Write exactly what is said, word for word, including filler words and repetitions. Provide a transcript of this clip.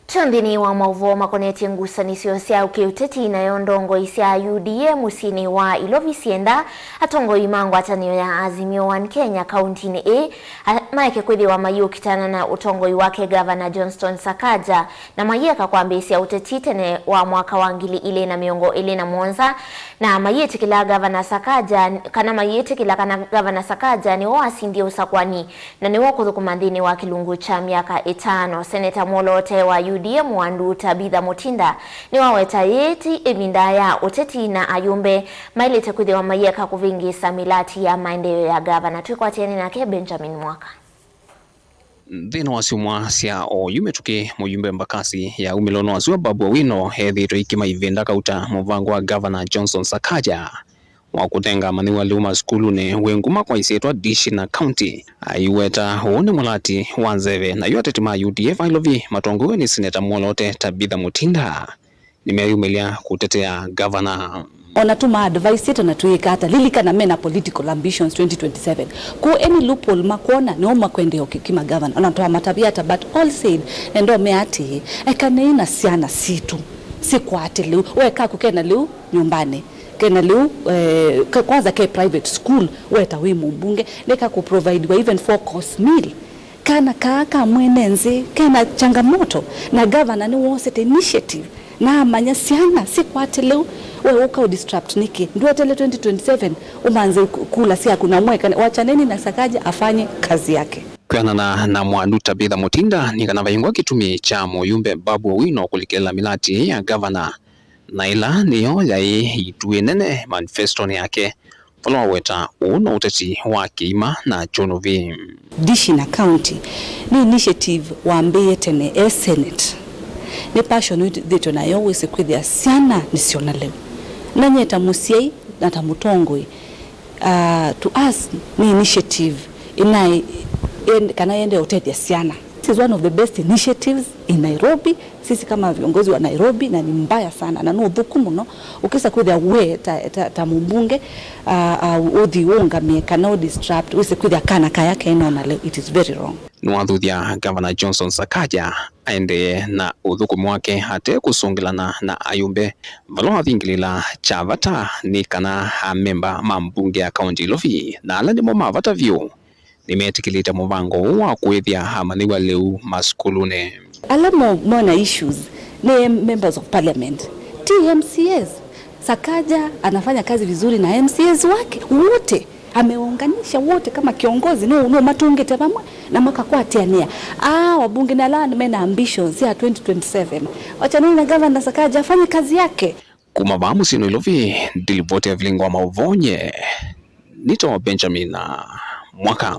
Kyo nthĩnĩ wa maũvoo makonetye ngusanĩsyo sya kĩũteti, nayo ndongoi sya U D A mũsyĩnĩ wa Ilovi syenda atongoi ma ngwatanĩo ya Azimio One Kenya kauntinĩ ĩĩ a- maeke kwĩthĩwa mayĩũkitana na ũtongoi wake Gavana Johnston Sakaja, na mayĩeka kwambĩĩsya ũteti tene wa mwaka wa ngili ilĩ na mĩongo ĩlĩ na mũonza, na mayĩtĩkĩla Gavana Sakaja, kana mayĩtĩkĩla kana Gavana Sakaja nĩwe wasindie ũsakũani na nĩwe ũkũthũkũma nthĩnĩ wa kĩlungu kya myaka ĩtano. Seneta mwoloote wa U D A Mwandu Tabitha Mutinda nĩwaweta yĩĩ ti ĩvinda ya ũteti na ayũmbe maĩlĩte kwĩthĩwa mayĩeka kũvĩngĩĩsa mĩlati ya maendeeo ya gavana. Twĩkwatĩane nake Benjamin Mwaka. Nthĩnĩ wa syumwa sya oyu mĩtũkĩ, mũyumbe Embakasi ya umĩlo nĩ wa sua Babu Owino ethĩĩtwe ikĩma ivĩnda kauta mũvango wa gavana Johnson Sakaja wa kũtenga amanyĩw'a lĩu masukulunĩ wĩ nguma kwa isyĩtwa Dishi na County. Aiweta ũũ nĩ mũlati wa nzeve, na yu ateti ma U D F Ilovi matongoew'e nĩ Seneta mwoloote Tabitha Mutinda nĩmeyumĩlya kũtetea gavana. Ona tũma advise ĩta na twĩĩka ata, lilikana mena political ambitions twenty twenty-seven. Kũ any loophole makwona nĩo makwendea ũkĩkima gavana, ona twamatavya ata, but all said, nenda ũmea atĩĩ, ekanei na syana sitũ sikwate lĩu, wekaku kena lĩu nyũmbanĩ, kena lĩu eh, ka- kwanza ke private school, weta wĩ mũmbunge, neka kũprovidiwa even four course meal. Kana kaa ka mwene nzĩ kena changamoto, na gavana nĩwosete initiative na amanya syana sikwate lĩu, we ũka ũdisrupt nĩkĩ? Ndwetele twenty twenty-seven ũmanze ku- kula syaku na mwekane, wachaneni na Sakaja afanye kazi yake. Kwĩanana na Mwandu Tabitha Mutinda, nĩ kana vaingwa kĩtumi kya mũyumbe Babu Owino kũlikĩla mĩlati ya gavana, na ĩla nĩyo yaĩ itu ĩnene manifestonĩ yake, vala waweta ũũ na ũteti wa kĩima na kyũnũvi. Dishi na County nĩ initiative wambĩĩe tene e Senate. Nĩ passion wĩthĩtwe nayo wĩsĩ kwĩthĩa syana nĩsyona lĩu. Na nyie ta mũsyai na ta mũtongoi, uh, to us nĩ initiative ĩnaĩ, ĩnd- kana yende ũtethya syana. This is one of the best initiatives in Nairobi. Sisi kama viongozi wa Nairobi, na ni mbaya sana na nĩ ũthũku mũno ũkĩsa kwĩthĩa we ta, ta, ta mũmbunge uh, uh, ũthi ũngamĩe kana ũdisrupt wĩsĩ kwĩthĩa kana kaya kenona leo. It is very wrong. Nĩwathuthya Gavana Johnson Sakaja aendee na ũthũkũmi wake ate kũsũngĩlana na ayũmbe, vala wathingĩlĩla kya vata nĩ kana amemba ma mbunge ya kaunti Ilovi na ala nĩmo ma vata vyũ nĩmetĩkĩlĩte mũvango ũũ wa kũĩthya amanyĩw'a lĩu masukulunĩ. Ala mo- mona issues nĩ members of parliament, ti M C As. Sakaja anafanya kazi vizuri na M C As wake wote, ameunganisha wote kama kiongozi, no, no matungĩte vamwe na makakwatĩanĩa. Ah, wabunge nĩ ala mena ambitions ya twenty twenty-seven. Wachaneni na gavana Sakaja afanye kazi yake. Kuma vaa mũsyĩ Nairobi, ndilivoti ya vilingo wa mauvoo nye nĩtawa Benjamin Mwaka.